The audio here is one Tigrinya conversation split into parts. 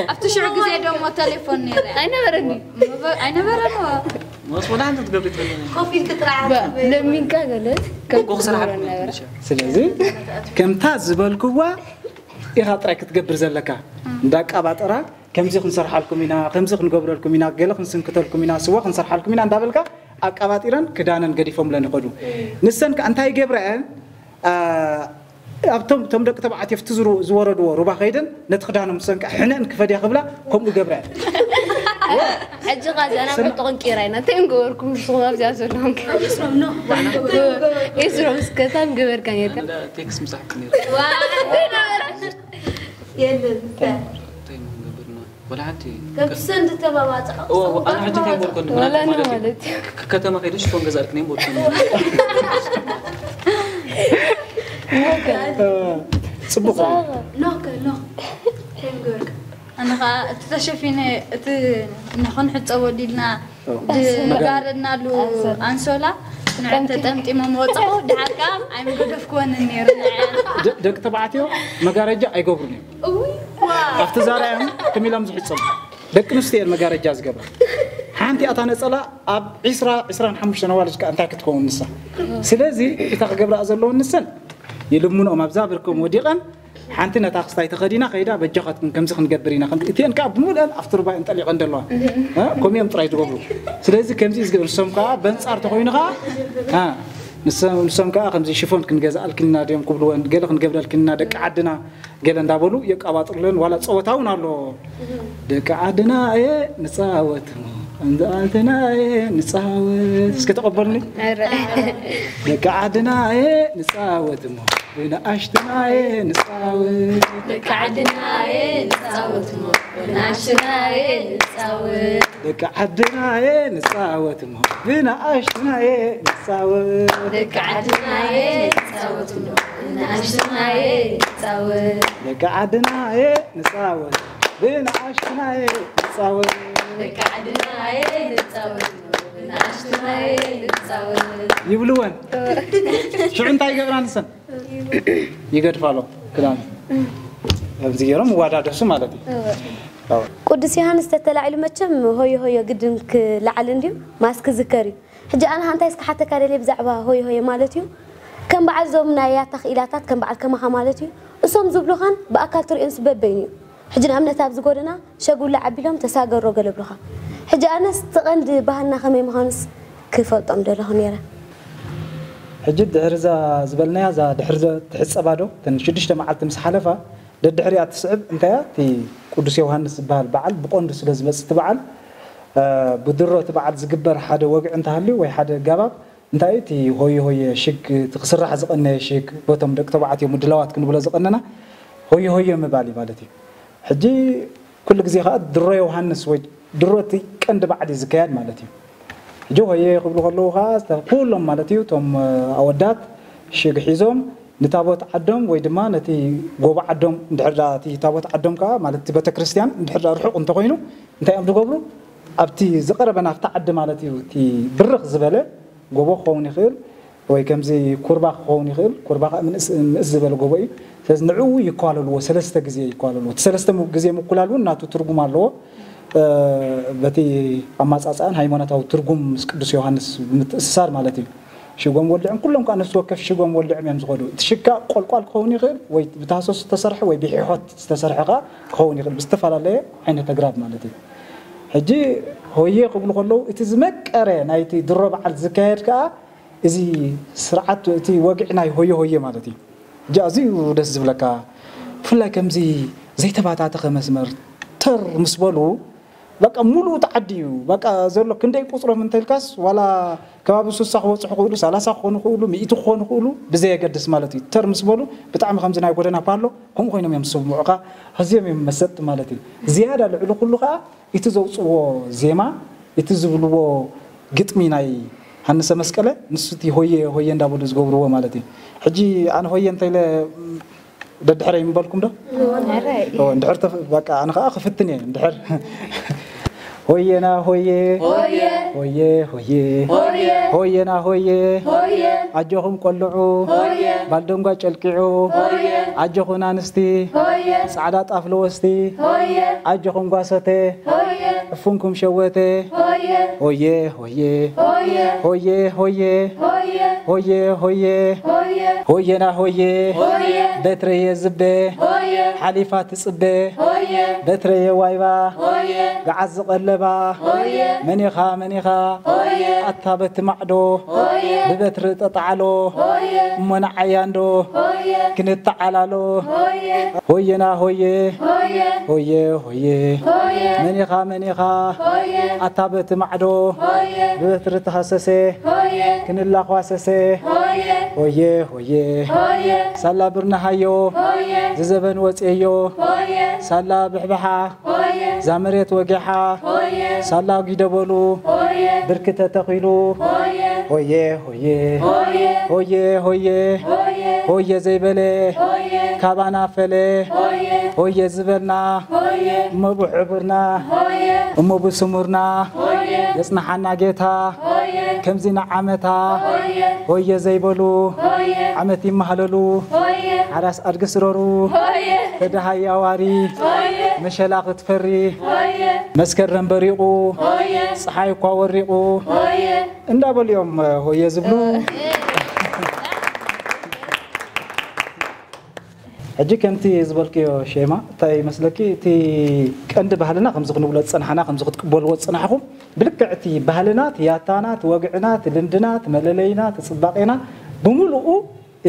ኣብቲ ሽዑ ግዜ ደሞ ቴሌፎን ነይረ ኣይነበረኒ። ኣይነበረን። ወላ ሓንቲ ትገብሪ ትብለኒ። ኮፍ ኢልክ ጥራሕ ለሚንካ ገለት እኮ ክስራሕ ነበረ። ትብለኒ። ስለዚ ከምታ ዝበልክዋ ኢኻ ጥራይ ክትገብር ዘለካ። እንዳቃባጠራ ከምዚ ክንሰርሓልኩም ኢና፣ ከምዚ ክንገብረልኩም ኢና፣ ገለ ክንስንክተልኩም ኢና፣ ስዋ ክንሰርሓልኩም ኢና እንዳበልካ ኣቃባጢረን ክዳነን ገዲፎምለን ይኸዱ። ንሰን ከ እንታይ ይገብራ እየን? ኣብቶም ቶም ደቂ ተባዕትዮ ፍቲ ዝወረድዎ ሩባ ከይደን ነቲ ክዳኖም ሰንቃ ሕነን ክፈድያ ክብላ ከምኡ ገብራ እየን። ሕጂ ኸ እዚኣ ናብ ሕቶ ክንቅይራ ኢና እንታይ ምገበርኩም ንስኹም ኣብዚኣ ዘለኹም ኤስሮም እስከ እንታይ ምገበርካ ነርካ ቴክስት ምጻሕኩ ነይሩ። የለን እንታይ ምገበርና? ወላ ሓንቲ ገብሰን ዝተባባፅሐ እዋ፣ ኣነ ሕጂ እንታይ ምበልኩ ወላ ማለት ማለት እዩ ከተማ ከይደ ሽፎን ገዛልክ ነይ ምበልኩ ጽቡቕ። ኖክ ኖክ እንታይ ምገበርካ ኣነ ከዓ እቲ ተሸፊነ እቲ ንክንሕፀቦ ዲልና ዝጋረድናሉ ኣንሶላ ንዕም ተጠምጢሞም ወፅኹ። ድሓር ከዓ ኣይምገደፍክወንን ነይሩ። ደ- ደቂ ተባዕትዮ መጋረጃ ኣይገብሩን እዮም። ኣብቲ ዛራ እዮም ከም ኢሎም ዝሕፀቡ። ደቂ ኣንስትዮ እየን መጋረጃ ዝገብራ። ሓንቲ ኣታ ነፀላ ኣብ ዒስራ ዒስራን ሓሙሽተን ኣዋልድ ከዓ እንታይ ክትከውን ንሳ። ስለዚ እታ ክገብራ ዘለውን ንሰን ይልምኖም ኣብዛ ብርኮም ወዲቐን ሓንቲ ነታ ክስታይ ተኸዲና ከይዳ በጃኻትኩም ከምዚ ክንገብር ኢና ከም እቲአን ከዓ ብምልአን ኣብቲ ሩባ እንጠሊቐን ዘለዋ እ? ከምኡ እዮም ጥራይ ዝገብሩ። ስለዚ ከምዚ እዩ ዝገብር። ንሶም ከዓ በንፃር ተኮይኑ ከዓ እ፣ ንሶም ንሶም ከዓ ከምዚ ሽፎን ክንገዝኣልክና ድዮም ክብልወን ገለ ክንገብረልክና ደቂ ዓድና ገለ እንዳበሉ የቃባጥሩለን። ዋላ ፀወታ እውን ኣሎ። ደቂ ዓድና እየ ንፃወት ሞ እንዛልትና እየ ንፃወት እስከ ተቐበሉኒ። ደቂ ዓድና እየ ንፃወት ሞ ብንኣሽትናየ ንፃወት ደቂ ዓድናየ ንፃወት ሞ ብናሽናየ ንፃወት ደቂ ዓድናየ ንፃወት ሞ ብንኣሽትናየ ንፃወት ደቂ ዓድናየ ንፃወት ሞ ብናሽናየ ንፃወት ደቂ ዓድናየ ንፃወት ብንኣሽትናየ ንፃወት ደቂ ዓድናየ ንፃወት ሞ ብናሽናየ ንፃወት ይብልወን። ሽዑ እንታይ ይገብራ ንሰን ይገድፋሎ ክዳን ከምዚ ገይሮም ይዋዳደሱ ማለት እዩ። ቅዱስ ዮሃንስ ተተላዒሉ መቸም ሆየ ሆየ ግድን ክለዓል እንድዩ ማስ ክዝከር እዩ። ሕጂ ኣነ ሓንታይ እስከ ሓተካ ደልየ ብዛዕባ ሆየ ሆየ ማለት እዩ ከም በዓል ዞም ናይ ያታ ክኢላታት ከም በዓል ከማኻ ማለት እዩ እሶም ዝብሉኻን ብኣካል ትሪኦንስ በበይኑ እዩ። ሕጂ ንኣብነት ኣብዚ ጎደና ሸጉላ ዓቢሎም ተሳገሮ ገለ ብሉኻ። ሕጂ ኣነስ እቲ ቀንዲ ባህልና ከመይ ምዃኑስ ክፈልጦም ደለኹ ነይረ። ሕጂ ድሕሪ እዛ ዝበልናያ እዛ ድሕሪ ትሕፀባ ዶ እተን ሽዱሽተ መዓልቲ ምስ ሓለፋ ደድሕሪኣ ትስዕብ እንታይ እያ እቲ ቅዱስ ዮሃንስ ዝበሃል በዓል ብቐንዱ ስለ ዝመፅእ እቲ በዓል ብድሮ እቲ በዓል ዝግበር ሓደ ወግዒ እንተሃልዩ ወይ ሓደ ኣጋባብ እንታይ እቲ ሆየ ሆየ ሽግ እቲ ክስራሕ ዝቐነየ ሽግ በቶም ደቂ ተባዕትዮ ምድላዋት ክንብሎ ዝቐነና ሆየ ሆየ ምባል እዩ ማለት እዩ። ሕጂ ኩሉ ግዜ ከዓ ድሮ ዮሃንስ ወይ ድሮ እቲ ቀንዲ በዓል እዩ ዝካየድ ማለት እዩ። ሕጂ ሆየ ክብሉ ከለዉ ከዓ ኩሎም ማለት እዩ እቶም ኣወዳት ሽግ ሒዞም ንታቦት ዓዶም ወይ ድማ ነቲ ጎቦ ዓዶም እንድሕር እቲ ታቦት ዓዶም ከዓ ማለት እቲ ቤተክርስትያን እንድሕር ርሑቕ እንተኮይኑ እንታይ እዮም ዝገብሩ ኣብቲ ዝቐረበ ናብቲ ዓዲ ማለት እዩ እቲ ብርኽ ዝበለ ጎቦ ክኸውን ይኽእል ወይ ከምዚ ኩርባ ክኸውን ይኽእል ኩርባ ከዓ ምንእስ ዝበለ ጎቦ እዩ። ስለዚ ንዕኡ ይኳለልዎ ሰለስተ ግዜ ይኳለልዎ እቲ ሰለስተ ግዜ ምኩላል እውን ናቱ ትርጉም ኣለዎ። በቲ ኣማፃፅኣን ሃይማኖታዊ ትርጉም ምስ ቅዱስ ዮሃንስ ብምትእስሳር ማለት እዩ። ሽጎም ወልዕም ኩሎም ከዓ ነፍሲ ወከፍ ሽጎም ወልዕም እዮም ዝኸዱ። እቲ ሽግ ከዓ ቆልቋል ክኸውን ይኽእል ወይ ብታህሶስ ዝተሰርሐ ወይ ብሒሖት ዝተሰርሐ ከዓ ክኸውን ይኽእል ብዝተፈላለየ ዓይነት ኣግራብ ማለት እዩ። ሕጂ ሆየ ክብሉ ከለዉ እቲ ዝመቀረ ናይቲ ድሮ በዓል ዝካየድ ከዓ እዚ ስርዓት እቲ ወግዒ ናይ ሆየ ሆየ ማለት እዩ። ሕጂ ኣዝዩ ደስ ዝብለካ ብፍላይ ከምዚ ዘይተባታተኸ መስመር ተር ምስ በሉ በቃ ሙሉእ ተዓዲ እዩ በቃ ዘሎ ክንደይ ቁፅሮም እንተልካስ ዋላ ከባቢ ሱሳ ክበፅሑ ክእሉ ሰላሳ ክኾኑ ክእሉ ሚእቲ ክኾኑ ክእሉ ብዘየገድስ ማለት እዩ ተር ምስ በሉ ብጣዕሚ ከምዚ ናይ ጎደና ፓሎ ከምኡ ኮይኖም እዮም ዝስምዑኻ ኣዝዮም እዮም መሰጥቲ ማለት እዩ ዝያዳ ልዕሊ ኩሉ ከዓ እቲ ዘውፅዎ ዜማ እቲ ዝብልዎ ግጥሚ ናይ ሃንሰ መስቀለ ንሱ እቲ ሆየ ሆየ እንዳበሉ ዝገብርዎ ማለት እዩ። ሕጂ ኣነ ሆየ እንተ ኢለ ደድሕረይ ምበልኩም ዶ? እንድሕር በቃ ኣነ ከዓ ክፍትን እየ እንድሕር ሆየና ሆየ ሆየ ሆየ ሆየና ሆየ ኣጆኹም ቆልዑ ባልደንጓ ጨልቂዑ ኣጆኹን ኣንስቲ ጻዕዳ ጣፍ ለወስቲ ኣጆኹም ጓሶቴ እፉንኩም ሸወቴ ሆየ ሆየ ሆየ ሆየ ሆየ ሆየና ሆየ በትረየ ዝቤ ሓሊፋ ትጽቤ በትረየ ዋይባ ገዓት ዝቐለባ መኒኻ መኒኻ ኣታ በቲ ማዕዶ ብበትሪ ጠጣዓሎ እሞ ንዓያ እንዶ ክንተዓላሎ ሆየና ሆየ ሆየ ሆየ መኒኻ መኒኻ ኣታ በቲ ማዕዶ ብበትሪ ተኸሰሰ ክንላኳሰሰ ሆየ ሆየ ሳላ ብርናሃዮ ዝዘበን ወፅየዮ ሳላ ብሕብሓ እዛ መሬት ወጊሓ ሳላ ጊደበሉ ብርኪ ተተኺሉ ሆየ ሆየ ሆየ ሆየ ሆየ ዘይበለ ካባና ፈለ ሆየ ዝበልና እሞ ብሕቡርና እሞ ብስሙርና የጽንሓና ጌታ ከምዚ ንዓመታ ሆየ ዘይበሉ ዓመት ይመሃለሉ ሓራስ ኣድጊ ስረሩ ተደሃይ ኣዋሪ መሸላ ክትፈሪ መስከረም በሪቑ ፀሓይ እኳ ወሪቑ እንዳበሉ እዮም ሆየ ዝብሉ ሕጂ ከምቲ ዝበልክዮ ሼማ እንታይ ይመስለኪ እቲ ቀንዲ ባህልና ከምዚ ክንብሎ ዝፀናሕና ከምዚ ክትቅበልዎ ዝፀናሕኹም ብልክዕ እቲ ባህልና እቲ ያታና እቲ ወግዕና እቲ ልምድና እቲ መለለይና እቲ ፅባቄና ብምልኡ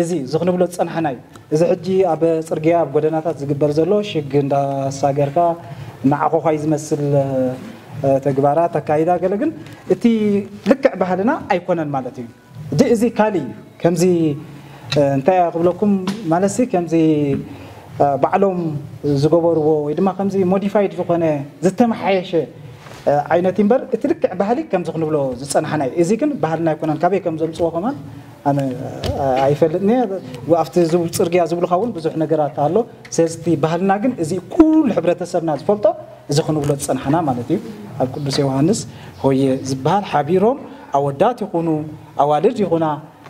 እዚ እዚ ክንብሎ ዝፀናሕና እዩ እዚ ሕጂ ኣብ ፅርግያ ኣብ ጎደናታት ዝግበር ዘሎ ሽግ እንዳሳገርካ ንዓኾዃይ ዝመስል ተግባራት ኣካይዳ ገለ ግን እቲ ልክዕ ባህልና ኣይኮነን ማለት እዩ እዚ ካሊእ እዩ ከምዚ እንታይ እያ ክብለኩም ማለትሲ ከምዚ ባዕሎም ዝገበርዎ ወይ ድማ ከምዚ ሞዲፋይድ ዝኾነ ዝተመሓየሸ ዓይነት እምበር እቲ ልክዕ ባህሊ ከምዚ ክንብሎ ዝፀናሕና እዩ እዚ ግን ባህልና ኣይኮነን ካበይ ከም ዘምፅዎ ከማን ኣነ ኣይፈልጥን ኣብቲ ጽርግያ ዝብሉኻ እውን ብዙሕ ነገራት ኣሎ ስለዚ ባህልና ግን እዚ ኩሉ ሕብረተሰብና ዝፈልጦ እዚ ክንብሎ ዝፀናሕና ማለት እዩ ኣብ ቅዱስ ዮሃንስ ሆየ ዝበሃል ሓቢሮም ኣወዳት ይኹኑ ኣዋልድ ይኹና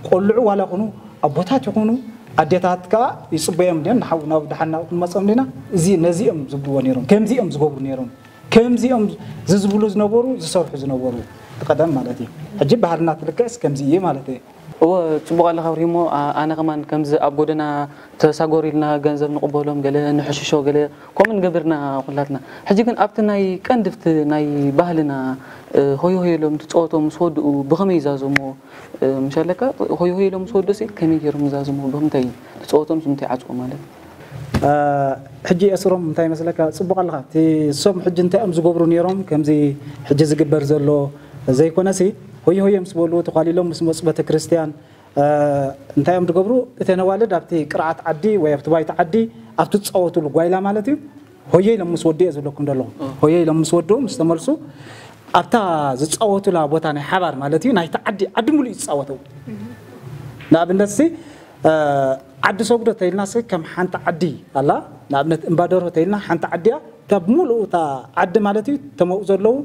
ቆልዑ ዋላ ይኹኑ ኣቦታት ይኹኑ ኣዴታት ከዓ ይፅበዮም ድን ናብ ደሓና ክንመፀም ዲና እዚ ነዚኦም ዝብልዎ ነይሮም ከምዚኦም ዝገብሩ ነይሮም ከምዚኦም ዝዝብሉ ዝነበሩ ዝሰርሑ ዝነበሩ ቀደም ማለት እዩ ሕጂ ባህልና ትልክዕስ ከምዚ እዩ ማለት እዩ እወ ጽቡቕ ኣለኻ ኣብርሂሞ ኣነ ከማን ከምዚ ኣብ ጎደና ተሳጎር ኢልና ገንዘብ ንቕበሎም ገለ ንሕሽሾ ገለ ከምኡ ንገብርና ኩላትና ሕጂ ግን ኣብቲ ናይ ቀንድፍቲ ናይ ባህልና ሆይ ሆይ ኢሎም ትጸወቶም ምስ ወድኡ ብኸመይ ይዛዘሞ ምሻለካ ሆይ ሆይ ኢሎም ምስ ወድኡ ሲ ከመይ ገይሮም ይዛዘሞ ብምንታይ ትጸወቶም ስምንታይ ዓጽዎ ማለት ሕጂ የስሮም እንታይ መስለካ ጽቡቕ ኣለኻ እቲ እሶም ሕጂ እንታይ እዮም ዝገብሩ ነይሮም ከምዚ ሕጂ ዝግበር ዘሎ ዘይኮነሲ ሆይ ሆየ ምስ በሉ ተኳሊሎም ምስ መፁ ቤተክርስትያን እንታይ እዮም ዝገብሩ እተን ኣዋልድ ኣብቲ ቅርዓት ዓዲ ወይ ኣብቲ ባይታ ዓዲ ኣብቲ ዝፃወትሉ ጓይላ ማለት እዩ ሆየ ኢሎም ምስ ወድኡ እየ ዝብለኩም ዘለኹ ሆየ ኢሎም ምስ ወድኡ ምስ ተመልሱ ኣብታ ዝፃወቱላ ቦታ ናይ ሓባር ማለት እዩ ናይቲ ዓዲ ዓዲ ሙሉእ እዩ ዝፃወተው ንኣብነት ሲ ዓዲ ሰጉዶ ተይልና ሲ ከም ሓንቲ ዓዲ ኣላ ንኣብነት እምባደርሆ ተይልና ሓንቲ ዓዲ እያ ካብ ሙሉእ እታ ዓዲ ማለት እዩ ተመኡ ዘለዉ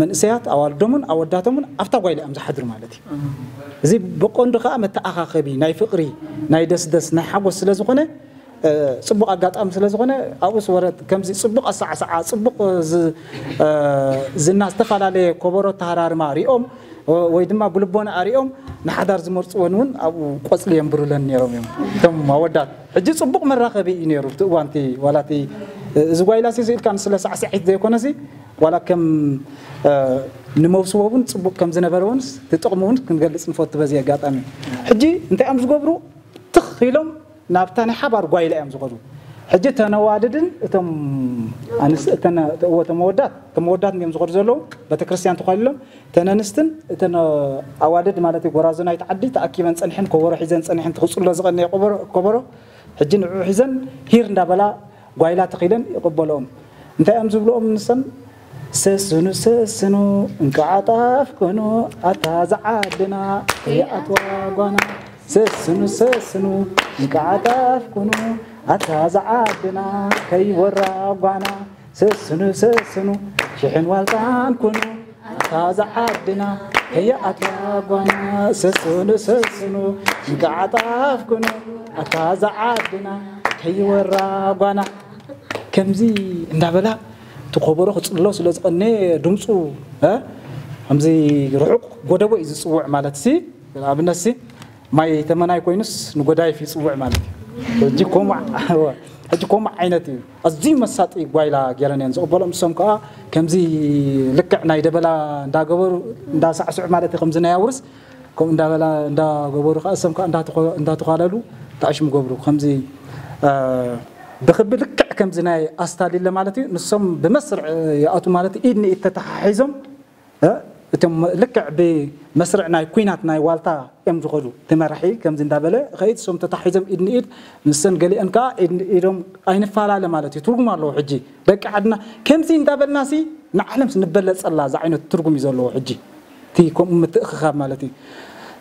መንእሰያት ኣዋልዶምን ኣወዳቶምን ኣብታ ጓይላ እዮም ዝሓድሩ ማለት እዩ እዚ ብቆንዱ ከዓ መተኣኻኸቢ ናይ ፍቅሪ ናይ ደስደስ ናይ ሓጎስ ስለ ዝኾነ ፅቡቅ ኣጋጣሚ ስለ ዝኾነ ኣብኡስ ወረ ከምዚ ፅቡቅ ኣሰዓሰዓ ፅቡቅ ዝና ዝተፈላለየ ኮበሮ ተሃራርማ ሪኦም ወይ ድማ ብልቦና ኣሪኦም ንሓዳር ዝመርፅወን እውን ኣብኡ ቆፅሊ የንብሩለን ነይሮም እዮም እቶም ኣወዳት ሕጂ ፅቡቅ መራኸቢ እዩ ነይሩ እቲ እዋንቲ ዋላ እቲ እዚ ጓይላ ሲ ኢልካ ንስለ ሳዕስዒት ዘይኮነሲ ዋላ ከም ንመውስቦ እውን ፅቡቅ ከም ዝነበረ እውን ትጥቕሙ እውን ክንገልፅ ንፈቱ በዚ ኣጋጣሚ ሕጂ እንታይ እዮም ዝገብሩ ትኽ ኢሎም ናብታ ናይ ሓባር ጓይላ እዮም ዝኸዱ ሕጂ ተነዋድድን እቶም ኣንስ እተን እዎ ተመወዳት ተመወዳት እዮም ዝኸዱ ዘለዉ ቤተክርስትያን ተኳሊሎም ተነንስትን እተን ኣዋልድ ማለት ጎራዞ ናይቲ ዓዲ ተኣኪበን ፀኒሐን ኮበሮ ሒዘን ፀኒሐን ትኽፅሎ ዝቐነየ ኮበሮ ሕጂ ንዕኡ ሒዘን ሂር እንዳበላ ጓይላ ተኺለን ይቕበልኦም እንታይ እዮም ዝብልኦም ንሰን ሰስኑ ሰስኑ እንቃዓጣፍ ኮኑ ኣታ ዝዓድና ከይኣትዋ ጓና ሰስኑ ሰስኑ እንቃዓጣፍ ኮኑ ኣታ ዝዓድና ከይወራ ጓና ሰስኑ ሰስኑ ሽሕን ዋልታን ኩኑ ኣታ ዝዓድና ከይኣትዋ ጓና ሰስኑ ሰስኑ እንቃዓጣፍ ኩኑ ኣታ ዝዓድና ከይወራ ጓና ከምዚ እንዳበላ እቲ ኮበሮ ክፅሎ ስለ ዝቐነ ድምፁ እ ከምዚ ርሑቕ ጎደቦ እዩ ዝፅውዕ ማለት ሲ ንኣብነት ሲ ማይ ተመናይ ኮይኑስ ንጎዳይፍ ይፅውዕ ማለት እዩ። ሕጂ ኮማዕ ሕጂ ኮማዕ ዓይነት እዩ። ኣዝዩ መሳጢ ጓይላ ገይረን እየን ዝቕበሎም። እሶም ከዓ ከምዚ ልክዕ ናይ ደበላ እንዳገበሩ እንዳሳዕስዑ ማለት እዩ። ከምዚ ናይ ኣውርስ ከምኡ እንዳበላ እንዳገበሩ ከዓ እሶም ከዓ እንዳተኮ- እንዳተኳለሉ ታዕሽም ገብሩ ከምዚ እ፣ ብክቢ ልክዕ ከምዚ ናይ ኣስታሊለ ማለት እዩ። ንሶም ብመስርዕ ይኣቱ ማለት እዩ። ኢድ ንኢድ ተተሓሒዞም እ፣ እቶም ልክዕ ብመስርዕ ናይ ኩናት ናይ ዋልታ እዮም ዝኸዱ። እቲ መራሒ ከምዚ እንዳበለ ኸይድ እሶም ተታሒዞም ኢድ ንኢድ ንሰን ገሊአን ከዓ ኢድ ኢዶም ኣይንፈላለ ማለት እዩ። ትርጉም ኣለዎ። ሕጂ ደቂ ዓድና ከምዚ እንዳበልና ሲ ንዓለም ንበለፀላ ዝዓይነቱ ትርጉም እዩ ዘለዎ። ሕጂ እቲ ከምኡ ምትእኽኻብ ማለት እዩ።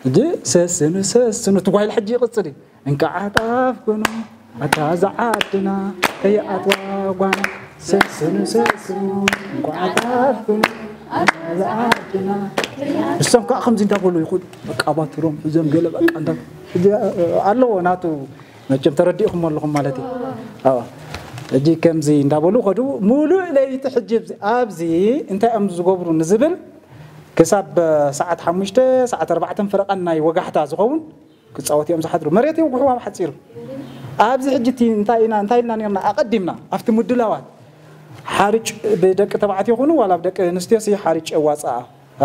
ሕጂ ሰስኑ ሰስኑ እቲ ጓይላ ሕጂ ይቕፅል እዩ። እንቃዕ ኣጣፍኩኑ ኣታ ዝዓድና ከይኣትዋ ጓና ሰስኑ ሰስኑ እንቋዕ ኣጣፍኩኑ ኣታ ዝዓድና እሶም ከዓ ከምዚ እንዳበሉ ይኹን በቃ ባትሮም ሒዞም ገለ በቃ እንዳ ሕጂ ኣለዎ ናቱ መቸም ተረዲእኹም ኣለኹም ማለት እዩ። ኣዎ ሕጂ ከምዚ እንዳበሉ ከዱ ሙሉእ ለይቲ ሕጂ ኣብዚ- ኣብዚ እንታይ እዮም ዝገብሩ ንዝብል ክሳብ ሰዓት ሓሙሽተ ሰዓት ኣርባዕተን ፈረቓን ናይ ወጋሕታ ዝኸውን ክፃወት እዮም ዝሓድሩ። መሬት የውግሕዋ ብሓፂሩ። ኣብዚ ሕጂ እቲ እንታይ ኢና እንታይ ኢልና ነርና ኣቐዲምና ኣብቲ ምድላዋት ሓርጭ ብደቂ ተባዕትዮ ይኹኑ ዋላ ብደቂ ኣንስትዮ ሲ ሓርጭ የዋፅኣ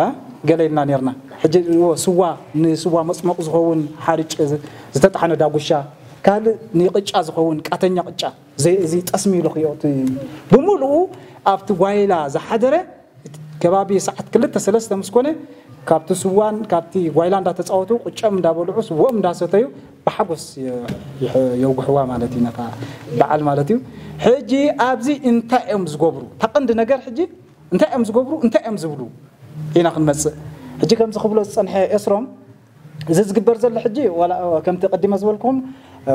እ? ገለ ኢልና ነርና። ሕጂ እዎ ስዋ ንስዋ መፅመቕ ዝኸውን ሓርጭ ዝ- ዝተጣሕነ ዳጉሻ ካልእ ንቅጫ ዝኸውን ቃተኛ ቅጫ ዘይ- እዚ ጠስሚ ኢሉ ክዮ እቲ ብምሉኡ ኣብቲ ጓይላ ዝሓደረ ከባቢ ሰዓት ክልተ ሰለስተ ምስ ኮነ ካብቲ ስዋን ካብቲ ጓይላ እንዳተፃወቱ ቅጨም እንዳበልዑ ስዎም እንዳሰተዩ ብሓጎስ የ- ይሕ- የውግሕዋ ማለት እዩ ነታ በዓል ማለት እዩ። ሕጂ ኣብዚ እንታይ እዮም ዝገብሩ? እታ ቀንዲ ነገር ሕጂ እንታይ እዮም ዝገብሩ እንታይ እዮም ዝብሉ ኢና ክንመፅእ። ሕጂ ከምዚ ክብሎ ዝፀንሐ ኤስሮም እዚ ዝግበር ዘሎ ሕጂ ዋላ ከምቲ ቀዲመ ዝበልኩም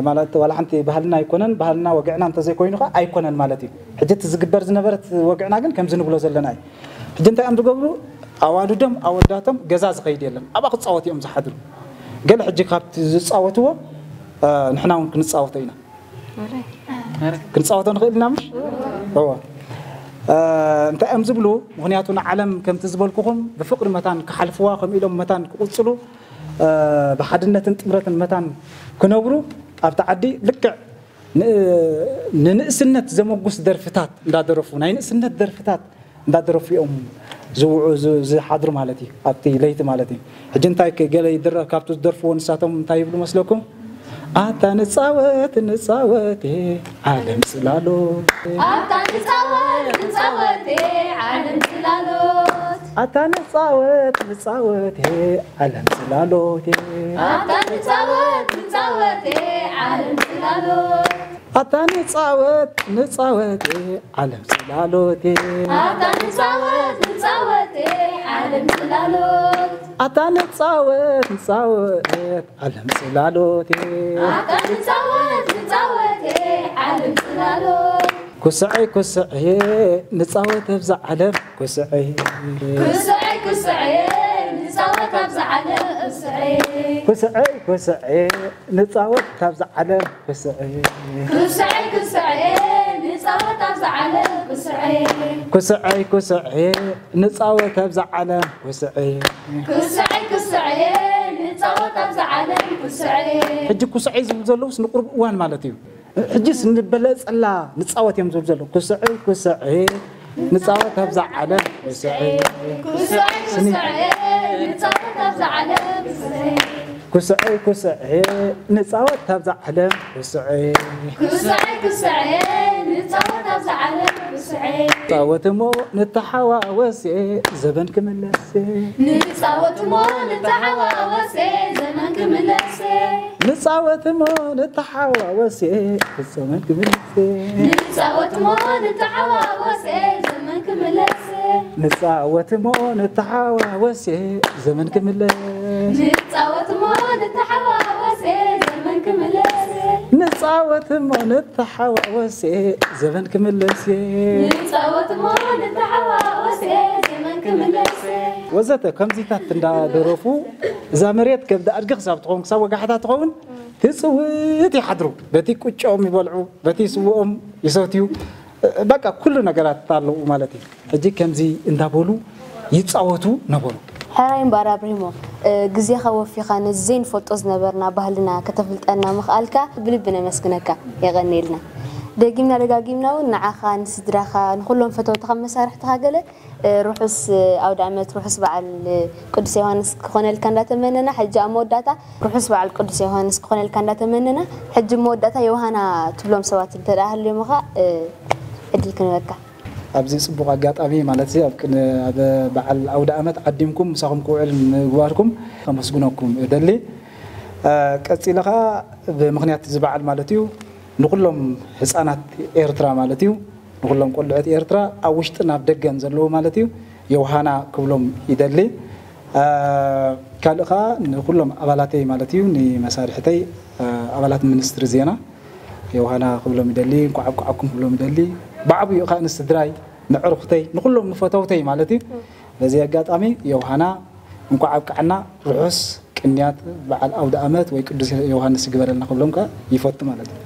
ማለት ዋላ ሓንቲ ባህልና ኣይኮነን። ባህልና ወግዕና እንተዘይኮይኑ ከዓ ኣይኮነን ማለት እዩ። ሕጂ እቲ ዝግበር ዝነበረት ወግዕና ግን ከምዚ ንብሎ ዘለና እዩ። ሕጂ እንታይ እዮም ዝገብሩ? ኣዋልዶም ኣወዳቶም ገዛ ዝኸይድ የለን። ኣብኣ ክፃወቱ እዮም ዝሓድሩ። ገለ ሕጂ ካብቲ ዝፃወትዎ ንሕና እውን ክንፃወቶ ኢና። ክንፃወቶ ንኽእል ኢና ምሽ? እወ። እንታይ እዮም ዝብሉ? ምኽንያቱ ንዓለም ከምቲ ዝበልኩኹም ብፍቕሪ መታን ክሓልፍዋ ከምኡ ኢሎም መታን ክቕፅሉ ብሓድነትን ጥምረትን መታን ክነብሩ ኣብቲ ዓዲ ልክዕ ን- ንንእስነት ዘመጉስ ደርፍታት እንዳደረፉ ናይ ንእስነት ደርፍታት እንዳደረፉ እዮም ዝውዑ ዝ- ዝሓድሩ ማለት እዩ። ኣብቲ ለይቲ ማለት እዩ። ሕጂ እንታይ ክ- ገለ ይድረ ካብቲ ዝደርፍዎ ንሳቶም እንታይ ይብሉ መስለኩም? ኣታ ንፃወት ንፃወት ዓለም ፅላሎት ኣታ ንፃወት ንፃወት ዓለም ፅላሎት ኣታ ንፃወት ንፃወት ዓለም ፅላሎት ኣታ ንፃወት ንፃወት ዓለም ፅላሎት ኣታ ንፃወት ንፃወት ዓለም ፅላሎት ኣታ ንፃወት ንፃወት ዓለም ፅላሎት ኣታ ንፃወት ንፃወት ዓለም ፅላሎት ኣታ ንፃወት ንፃወት ዓለም ፅላሎት ኩስዐይ ኩስዐየ ንፃወት ኣብዛ ዓለም ኩስዐይ ኩስዐይ ኩስዐየ ንፃወት ኣብዛ ዓለም ኩስዐይ ኩስዐይ ኩስዐየ ንፃወት ኣብዛ ዓለም ኩስዐይ ኩስዐይ ኩስዐየ ንፃወት ኣብዛ ዓለም ኩስዐይ ኩስዐይ ኩስዐየ ንፃወት ኣብዛ ዓለም ኩስዐይ ኩስዐይ ኩስዐየ ንፃወት ኣብዛ ዓለም ኩስዐይ ሕጂ ኩስዐይ ዝብል ዘለውስ ንቁርብ እዋን ማለት እዩ። ሕጅስ ንበለጸላ ንጻወት እዮም ዝብሉ ዘለዉ። ኩስዐይ ኩስዐይ ንጻወት ኣብዛ ዓለም ኩስዐይ ኩስዐይ ኩስዐይ ንጻወት ኣብዛ ዓለም ኩስዐይ ኩስዐይ ኩስዐይ ንጻወት ኣብዛ ዓለም ኩስዐይ ኩስዐይ ኩስዐይ ንጻወት ኣብዛ ዓለም ኩስዐይ ንጻወት እሞ ንተሓዋወስ ዘበን ክምለስ ንጻወት እሞ ንተሓዋወስ ዘመን ክምለስ ንጻወት እሞ ንተሓዋወስ ዘመን ክምለስ ንጻወት እሞ ንተሓዋወስ ዘመን ክምለስ ንጻወት እሞ ንተሓዋወስ ዘመን ክምለስ ንጻወት እሞ ንተሓዋወስ ዘመን ክምለስ ንጻወት እሞ ንተሓዋወስ ዘመን ክምለስ ንጻወት እሞ ንተሓዋወስ ዘመን ክምለስ ወዘተ ከምዚታት እንዳደረፉ እዛ መሬት ከብዲ ኣድጊ ክሳብ ትኸውን ክሳብ ወጋሕታ ትኸውን ትፅውት ይሓድሩ። በቲ ቁጭኦም ይበልዑ፣ በቲ ስውኦም ይሰትዩ። በቃ ኩሉ ነገራት ኣለዉ ማለት እዩ። ሕጂ ከምዚ እንዳበሉ ይፃወቱ ነበሩ። ሕራይ እምበኣር ኣብርሂሞ፣ ግዜኻ ወፊኻ ነዚ ዘይንፈልጦ ዝነበርና ባህልና ከተፍልጠና ምኽኣልካ ብልቢ ነመስግነካ። የቐንየልና። ደጊምና ደጋጊምና እውን ንዓኻ፣ ንስድራኻ፣ ንኹሎም ፈተውትኻ መሳርሕትኻ ገለ ርሑስ ኣውደ ዓመት፣ ርሑስ በዓል ቅዱስ ዮሃንስ ክኾነልካ እንዳተመነና፣ ሕጂ ኣብ መወዳእታ ርሑስ በዓል ቅዱስ ዮሃንስ ክኾነልካ እንዳተመነና፣ ሕጂ መወዳእታ ዮሃና ትብሎም ሰባት እንተ ደኣ ሃልዮም ኸኣ ዕድል ክንበካ። ኣብዚ ጽቡቕ ኣጋጣሚ ማለት እዚ ኣብ ቅን- ኣብ በዓል ኣውደ ዓመት ዓዲምኩም ምሳኹም ክውዕል ምግባርኩም ከመስግነኩም እደሊ። ቀጺለ ኸኣ ብምኽንያት እዚ በዓል ማለት እዩ ንኹሎም ህጻናት ኤርትራ ማለት እዩ ንኹሎም ቆልዑት ኤርትራ ኣብ ውሽጥን ኣብ ደገን ዘለዉ ማለት እዩ ዮሃና ክብሎም ይደሊ። ካልእ ኸኣ ንኹሎም ኣባላተይ ማለት እዩ ንመሳርሕተይ ኣባላት ሚኒስትሪ ዜና ዮሃና ክብሎም ይደሊ። እንኳዕ ኣብቅዓኩም ክብሎም ይደሊ። ብዓብኡ ኸኣ ንስድራይ፣ ንዕሩኽተይ፣ ንኹሎም ንፈተውተይ ማለት እዩ። በዚ ኣጋጣሚ ዮሃና እንኳዕ ኣብቅዓና። ርሑስ ቅንያት በዓል ኣውደ ኣመት ወይ ቅዱስ ዮሃንስ ይግበረልና ክብሎም ከኣ ይፈቱ ማለት እዩ።